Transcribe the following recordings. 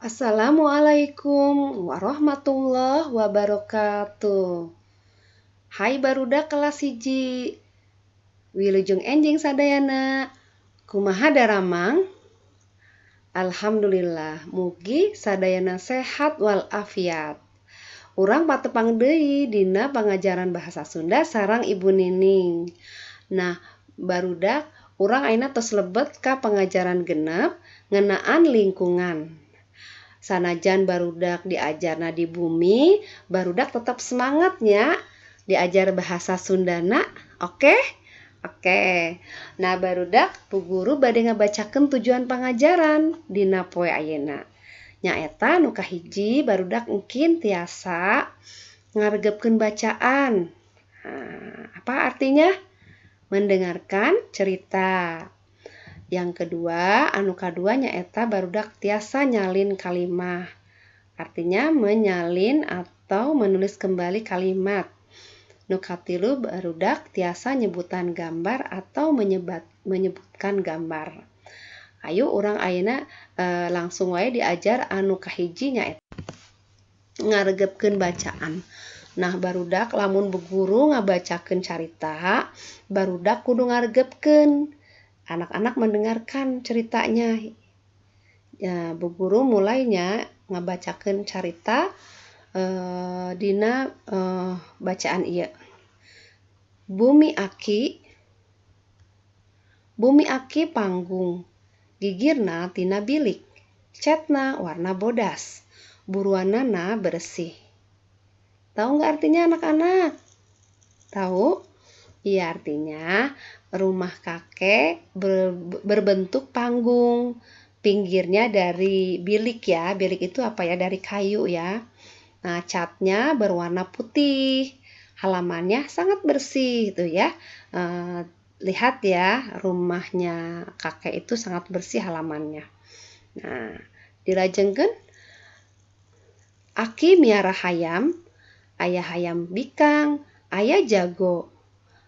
Assalamualaikum warahmatullahi wabarakatuh. Hai barudak kelas 1. Wilujeng enjing sadayana. Kumaha daramang? Alhamdulillah, mugi sadayana sehat walafiat. Urang patepang deui dina pangajaran bahasa Sunda sareng Ibu Nining. Nah, barudak, urang ayeuna tos lebet ka pangajaran 6 ngeunaan lingkungan. Sanajan barudak diajarna di bumi, barudak tetap semangat nya diajar bahasa Sundana, oke? Oke. Nah, barudak, Bu Guru bade ngabacakeun tujuan pangajaran dina poe ayeuna. Nyaeta nu kahiji, barudak engkin tiasa ngaregepkeun bacaan. Nah, apa artinya? Mendengarkan cerita. Yang kedua, anu kadua nyaeta barudak tiasa nyalin kalimah. Artinya menyalin atau menulis kembali kalimat. Nu katilu, barudak tiasa nyebutan gambar atau menyebutkan gambar. Ayo urang ayeuna langsung wae diajar anu kahiji, nyaeta ngaregepkeun bacaan. Nah, barudak, lamun bu guru ngabacakeun carita, barudak kudu ngaregepkeun. Anak-anak mendengarkan ceritanya. Ya, bu guru mulainya ngabacakeun carita dina bacaan ieu. Bumi Aki. Bumi Aki panggung. Gigirna tina bilik. Catna warna bodas. Buruanana bersih. Tahu nggak artinya, anak-anak? Tahu? Iya, artinya rumah kakek berbentuk panggung. Pinggirnya dari bilik ya. Bilik itu apa ya? Dari kayu ya. Nah, catnya berwarna putih. Halamannya sangat bersih itu ya. Lihat ya, rumahnya kakek itu sangat bersih halamannya. Nah, dilajengkeun, Aki miara hayam, aya hayam bikang, aya jago.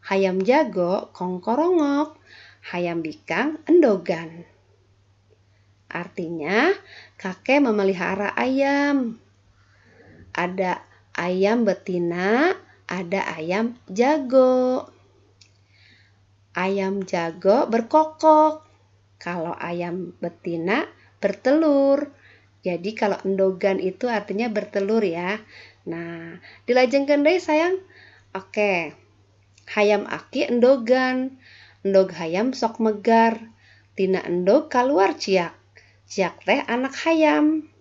Hayam jago kongkorongok, hayam bikang endogan. Artinya, kakek memelihara ayam. Ada ayam betina, ada ayam jago. Ayam jago berkokok. Kalau ayam betina bertelur. Jadi kalau endogan itu artinya bertelur ya. Nah, dilajengkeun deui, sayang. Oke. Hayam Aki endogan. Endog hayam sok megar. Tina endog keluar ciak. Ciak teh anak hayam.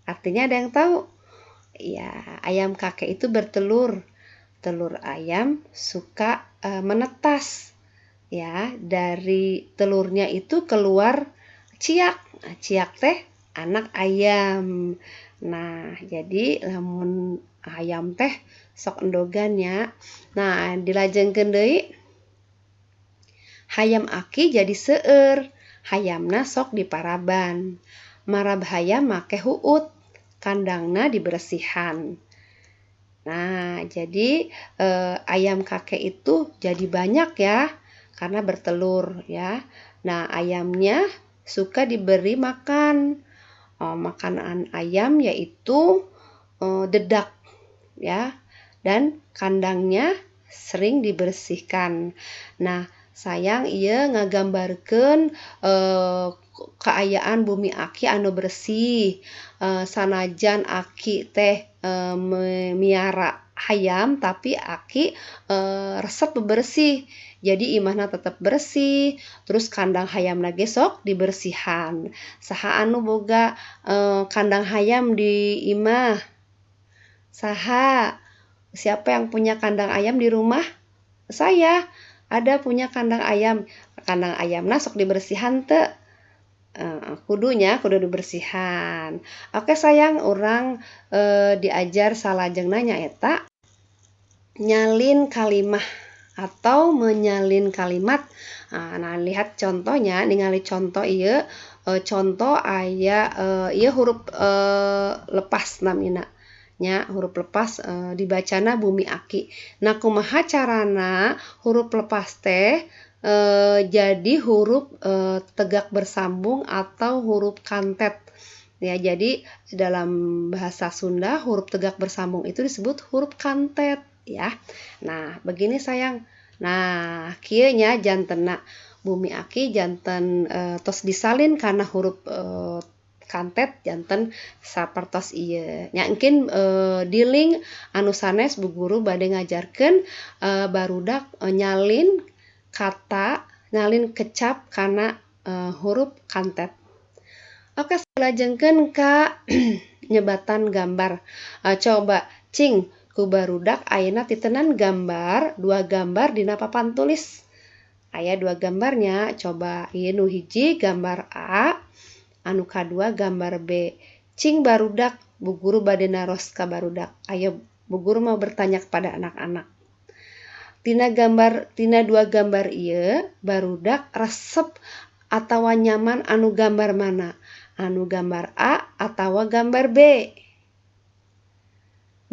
Artinya ada yang tahu? Ya, ayam kakek itu bertelur. Telur ayam suka menetas. Ya, dari telurnya itu keluar ciak. Nah, ciak teh anak ayam. Nah, jadi lamun ayam teh sok endogan ya. Nah, dilajengkeun deui. Hayam Aki jadi seueur. Hayamna sok diparaban. Marab hayam make huut. Kandangna dibersihan. Nah, jadi ayam kakek itu jadi banyak ya karena bertelur ya. Nah, ayamnya suka diberi makan. Oh, makanan ayam yaitu dedak ya, dan kandangnya sering dibersihkan. Nah, sayang, ieu ngagambarkeun kaayaan bumi Aki anu bersih. Sanajan Aki teh miara hayam, tapi Aki resep bebersih. Jadi imahna tetep bersih, terus kandang hayamna ge sok dibersihan. Saha anu boga kandang hayam di imah? Saha? Siapa yang punya kandang ayam di rumah? Saya ada punya kandang ayam. Kandang ayamna sok dibersihan teu? Kudunya kudu dibersihan. Oke sayang, urang diajar salajengna, nyaeta nyalin kalimah atau menyalin kalimat. Nah, lihat contohnya, ningali contoh ieu, contoh aya ieu huruf lepas namina nya, huruf lepas dibacana bumi Aki. Nah, kumaha carana huruf lepas teh jadi huruf tegak bersambung atau huruf kantet? Ya, jadi dalam bahasa Sunda huruf tegak bersambung itu disebut huruf kantet ya. Nah, begini sayang. Nah, kieu nya jantenna bumi aki janten tos disalin karena huruf kantet janten sapertos ieu. Nya engkin di link anu sanes Bu Guru bade ngajarkeun barudak nyalin kata, nyalin kecap kana huruf kantet. Oke, lajengkeun ka nyebatan gambar. Coba cing ku barudak ayeuna titenan gambar, dua gambar dina papan tulis. Aya dua gambarnya, coba ieu nu hiji gambar A, anu kadua gambar B. Cing barudak, Bu Guru bade naros ka barudak. Ayo Bu Guru mau bertanya kepada anak-anak. Tina gambar, tina dua gambar ieu, barudak resep atawa nyaman anu gambar mana? Anu gambar A atawa gambar B?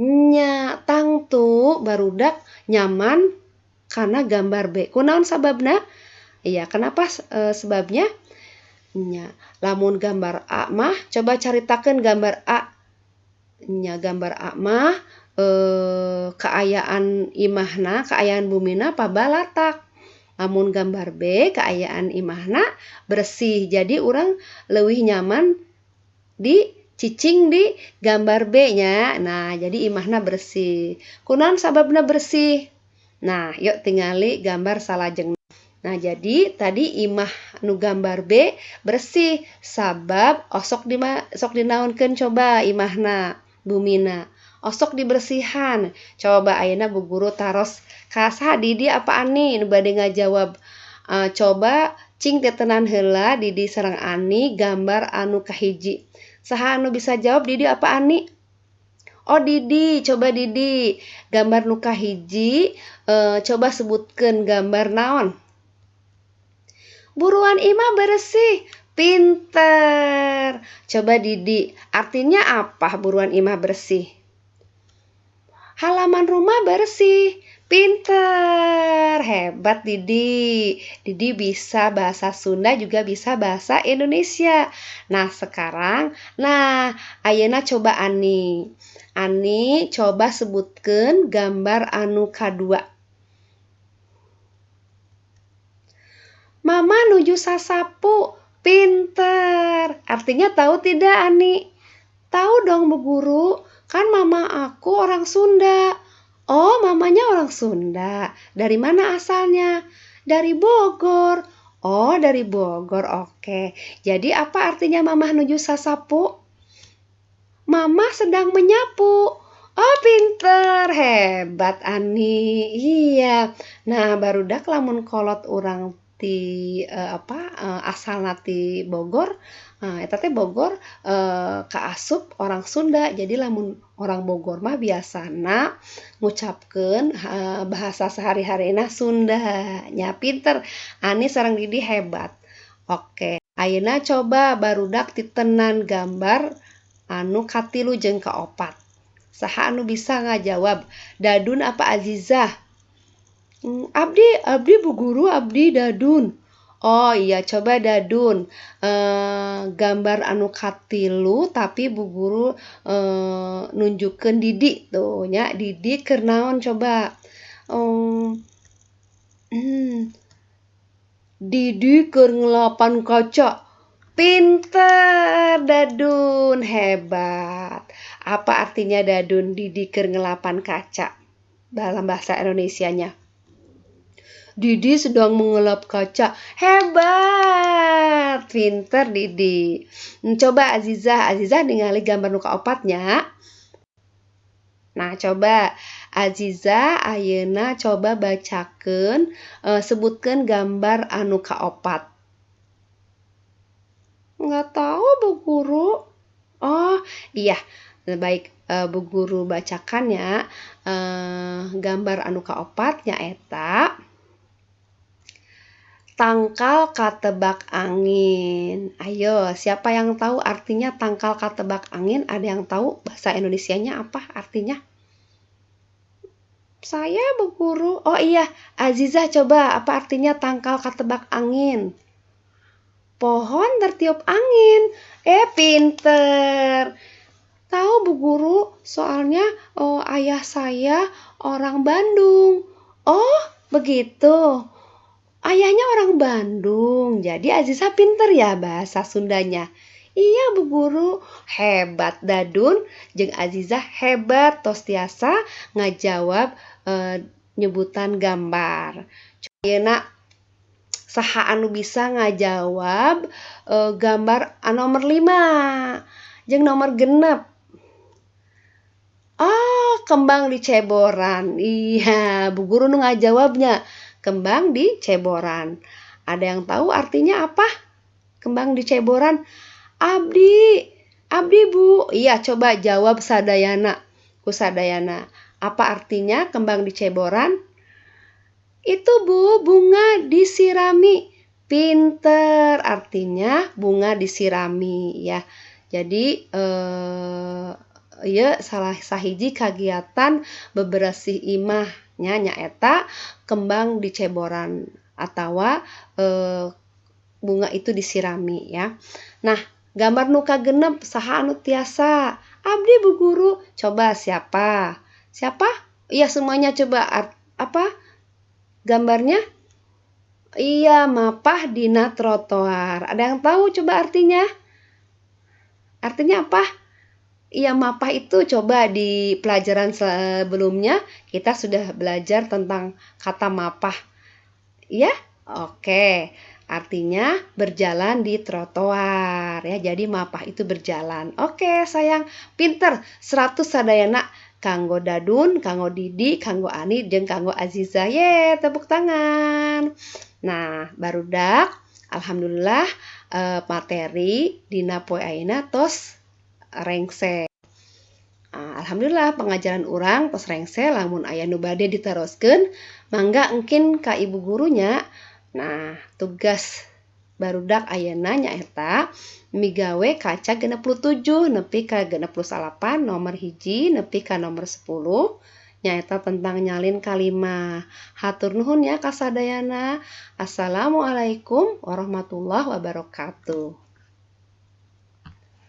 Nya tangtu barudak nyaman karena gambar B. Kunaon sababna? Iya, kenapa sebabnya? Nya, lamun gambar A mah coba caritakeun gambar A. Nya gambar A mah kaayaan imahna, kaayaan bumina pabalatak. Lamun gambar B kaayaan imahna bersih. Jadi urang leuwih nyaman di cicing di gambar B nya. Nah, jadi imahna bersih. Kunaon sababna bersih? Nah, yuk tingali gambar salajengna. Nah, jadi tadi imah nu gambar B bersih sabab osok di sok dinaonkeun coba imahna, bumina. Osok dibersihan. Coba ayeuna Bu Guru taros ka saha, Didi apa Ani nu bade ngajawab? Coba cing tetenan heula Didi sareng Ani gambar anu kahiji. Saha anu bisa jawab, Didi apa Ani? Oh, Didi, coba Didi. Gambar nu kahiji coba sebutkeun gambar naon? Buruan imah bersih. Pinter. Coba Didi, artinya apa buruan imah bersih? Halaman rumah bersih. Pinter. Hebat Didi. Didi bisa bahasa Sunda juga bisa bahasa Indonesia. Nah, sekarang, nah, ayeuna coba Ani. Ani coba sebutkeun gambar anu kadua. Mama nuju sasapu. Pinter. Artinya tahu tidak Ani? Tahu dong Bu Guru. Kan mama aku orang Sunda. Oh, mamanya orang Sunda. Dari mana asalnya? Dari Bogor. Oh, dari Bogor. Oke. Jadi apa artinya mama nuju sasapu? Mama sedang menyapu. Oh, pinter. Hebat Ani. Iya. Nah, barudak lamun kolot urang ti asalna ti Bogor, eta teh Bogor kaasup orang Sunda. Jadi lamun orang Bogor mah biasana ngucapkeun bahasa sehari-harina Sunda. Nya pinter. Ani sareng Didi hebat. Oke, ayeuna coba barudak titenan gambar anu katilu jeung kaopat. Saha anu bisa ngajawab? Dadun apa Azizah? Abdi Bu Guru, abdi Dadun. Oh iya, coba Dadun. Gambar anu katilu tapi Bu Guru nunjukkeun Didi tuh nya. Didi keur naon coba? Didi keur ngelapan kaca. Pinter Dadun, hebat. Apa artinya Dadun Didi keur ngelapan kaca dalam bahasa Indonesianya? Didi sedang mengelap kaca. Hebat, pinter Didi. Coba Azizah, Azizah ningali gambar nu kaopatnya. Nah, coba Azizah ayeuna coba bacakeun, sebutkeun gambar anu kaopat. Nggak tahu Bu Guru. Oh, iya. Baik, Bu Guru bacakan ya. Gambar anu kaopat nyaeta tangkal katebak angin. Ayo, siapa yang tahu artinya tangkal katebak angin? Ada yang tahu bahasa Indonesianya apa artinya? Saya Bu Guru. Oh iya, Azizah coba apa artinya tangkal katebak angin? Pohon tertiup angin. Pinter. Tahu Bu Guru, soalnya ayah saya orang Bandung. Oh, begitu. Ayahnya orang Bandung. Jadi Aziza pinter ya bahasa Sundanya. Iya Bu Guru, hebat Dadun jeung Aziza hebat tos tiasa ngajawab nyebutan gambar. Ayeuna saha anu bisa ngajawab gambar nomor 5 jeung nomor 6. Oh, kembang di ceboran. Iya, Bu Guru nu ngajawabnya. Kembang di ceboran. Ada yang tahu artinya apa? Kembang di ceboran. Abdi, abdi Bu. Iya, coba jawab sadayana. Ku sadayana. Apa artinya kembang di ceboran? Itu Bu, bunga disirami. Pinter, artinya bunga disirami ya. Jadi ya salah sahiji kagiatan beberesih imah nya nyaeta kembang di ceboran atawa bunga itu disirami ya. Nah, gambar nu kagenep saha anu tiasa? Abdi Bu Guru. Coba siapa? Siapa? Iya, semuanya coba apa gambarnya? Iya, mapah dina trotoar. Ada yang tahu coba artinya? Artinya apa? Iya, mapah itu coba di pelajaran sebelumnya kita sudah belajar tentang kata mapah. Ya? Oke. Artinya berjalan di trotoar ya. Jadi mapah itu berjalan. Oke, sayang, pinter. 100 sadayana kanggo Dadun, kanggo Didi, kanggo Ani, jeung kanggo Aziza. Ye, tepuk tangan. Nah, barudak alhamdulillah materi dina poe ayeuna tos rengse. Alhamdulillah pengajaran urang tos rengse, lamun aya nu bade diteroskeun mangga engkin ka ibu gurunya. Nah, tugas barudak ayeuna nyaeta migawe kaca 67 nepi ka 68 nomor 1 nepi ka nomor 10 nyaeta tentang nyalin kalimah. Hatur nuhun ya kasadayana. Assalamualaikum warahmatullahi wabarakatuh.